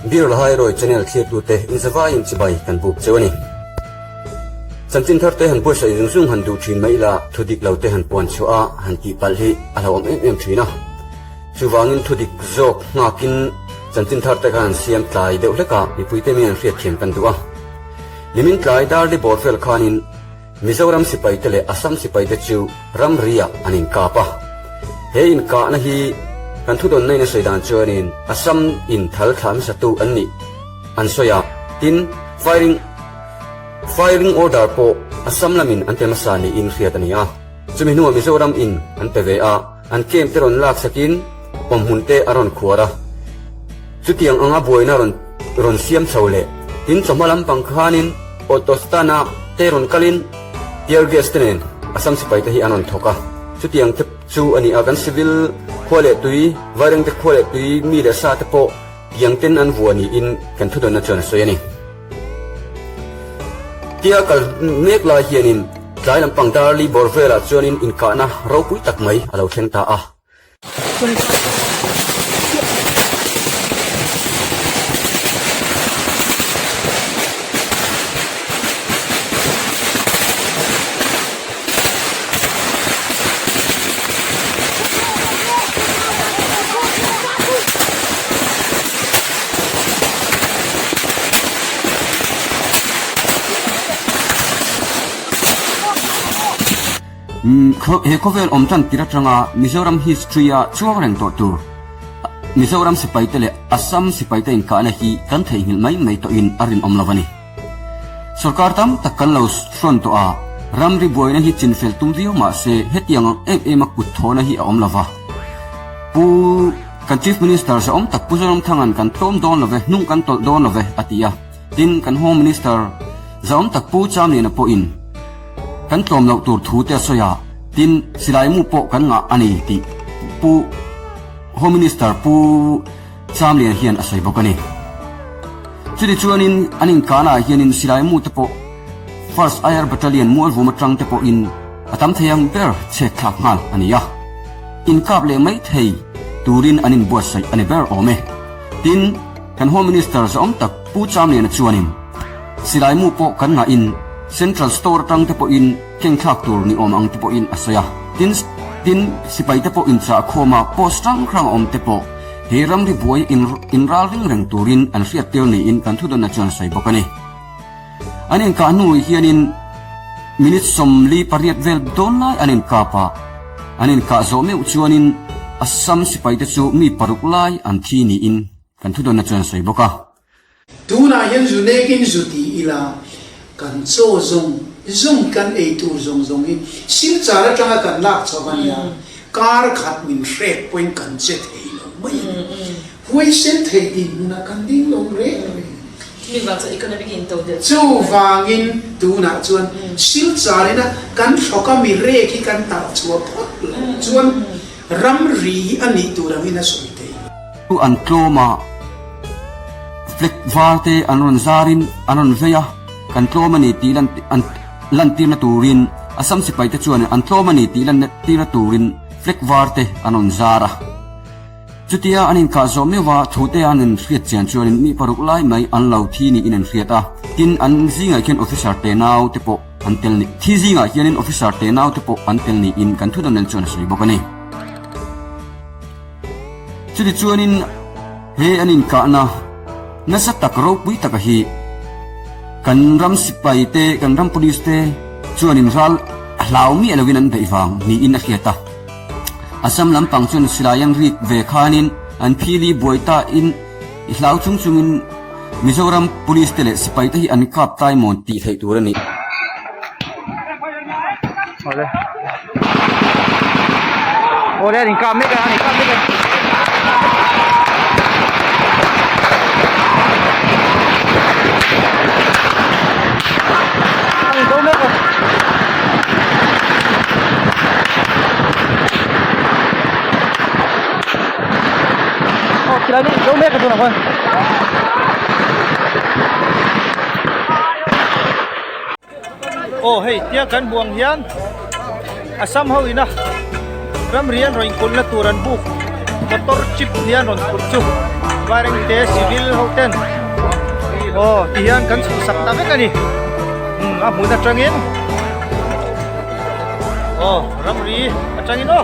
Beer Lahai Roy channel thlirtute inzavaiin chibai kan buk cheu a ni. Chanchin tharte han buatsaih zung zung han duh thin mai ila thu dik lo te han puan chhuah a han tih palh hi a hlauhawm em em thin a. Chuvangin thu dik zawk nghakin chanchin tharte khan han siam tlai deuh hlek a mipuite mi an hriatthiam kan duh a. Nimin tlai Darli bawr vel khanin Mizoram sipaite leh Assam sipaite chu ramri ah an inkap a. He inkahna hi kan thudawnna in a sawi dan chuanin Assam in thal thlah hmasatu an nih an sawi a, tin firing firing order pawh Assam lamin an pe hmasa niin hriat a ni a. Chumi hnuah Mizoram in an pe ve a, an camp te rawn lak sakin awmhmun te a rawn khuar a. Chutiang anga buaina rawn rawn siam chho leh tin chawhma lampang khanin auto stand ah te rawn kalin tear gas te nen Assam sipai te hi an rawn thawk a. Chutiang te chu a ni a, kan civil khua leh tui, Vairengte khua leh tui mi leh sa te pawh tiang ten an vua niin kan thudawnna chuan a sawi a ni. Tia kal mek lai hianin tlai lampang Darli bawr velah chuanin inkahna ropui tak mai a lo thleng ta a. He khawvel awm tan tir atanga Mizoram history a chuang reng tawh tur Mizoram sipaite leh Assam sipaite inkahna hi kan theihnghilh mai mai tawhin a rinawm lo a ni. Sorkar tam tak kan lo hrawn tawh a, ramri buaina hi chinfel tum viau mah se hetiang ang em em a kut thawhna hi a awm lo va. Pu kan Chief Minister zahawm tak Pu Zoramthanga'n kan tlawm dawn lo ve, hnung kan tawlh dawn lo ve a ti a. Tin, kan Home Minister zahawm tak Pu Chamliana pawhin kan tlawm loh tur thu te a sawi a, tin, silai mu pawh kan ngah a ni tih Pu Home Minister Pu Chamlian hian a sawi bawk a ni. Chuti chuanin an inkanah hianin silai mu te pawh First IR Battalion Mualvum atang te pawhin a tam thei ang ber chhek thlak nghal a ni a. Inkap leh mai thei turin an inbuatsaih a ni ber awm e. Tin, kan Home Minister zahawm tak Pu Chamliana chuanin silai mu pawh kan ngahin Central Store atang te pawhin keng thlak tur ni awm ang te pawhin a sawi a. Tin, tin sipai te pawh inchah khawma post hrang hrang a awm te pawh He ramri buai inral ring reng turin an hriat tir niin kan thudawnna chuan sawi bawk a ni. An inkah hnu hianin minute 48 vel dawn lai an inkap a, an inkah zawh meuh chuanin Assam sipaite chu mi paruk lai an thi niin kan thudawnna chuan sawi bawk a. Tunah hian zu nekin zu ti ila, kan chaw zawng zawng kan ei tur zawng zawng hi Silchar atanga kan lak chho a nia, kar khat min hrek pawhin kan che thei lo mai a ni. Huaisen thei dinhmunah kan ding lo reng reng. Chuvangin tunah chuan Silchar ina kan hrawka mi rek hi kan tarh chhuah phawt lo chuan ramri hi a nih tur angin a sawi thei. An tlawm a, flag var te an rawn zarin an rawn vei a, kan tlawm a ni tih lan an lantirna turin Assam sipai te chuan an tlawm a ni tih lantirna turin flag var te an rawn zar a. Chutia an inkah zawh meuh a, thu te an inhriat chian chuanin mi paruk lai mai an lo thi niin an hriat a, tin an zingah khian officer te nau te pawh an tel ni thi zingah hianin officer te nau te pawh an tel niin kan thudawn chuan a sawi bawk a ni. Chutichuanin he an inkahna nasa tak ropui taka hi kan ram sipai te, kan ram police te chuanin ral hlau miah lovin an beih vang niin a hriat a. Assam lampang chuan silai an rik ve khanin an phili buai ta in i hlau chung chungin Mizoram police te leh sipai te hi an kap tai mawn tih theih tur a ni. Awle Awle an inkap mek a an inkap mek a. An inko mek a. Aw khilai nih inko mek a tunah khuan. Aw hei tia kan hmuh ang hian Assam ho ina ramri an rawn inkulhna tur an buk motor chip hian rawn phurh chu. Vairengte civil ho ten aw ti hian kan chhuhsak ta vek a ni umm a hmun atangin aw ramri atangin aw.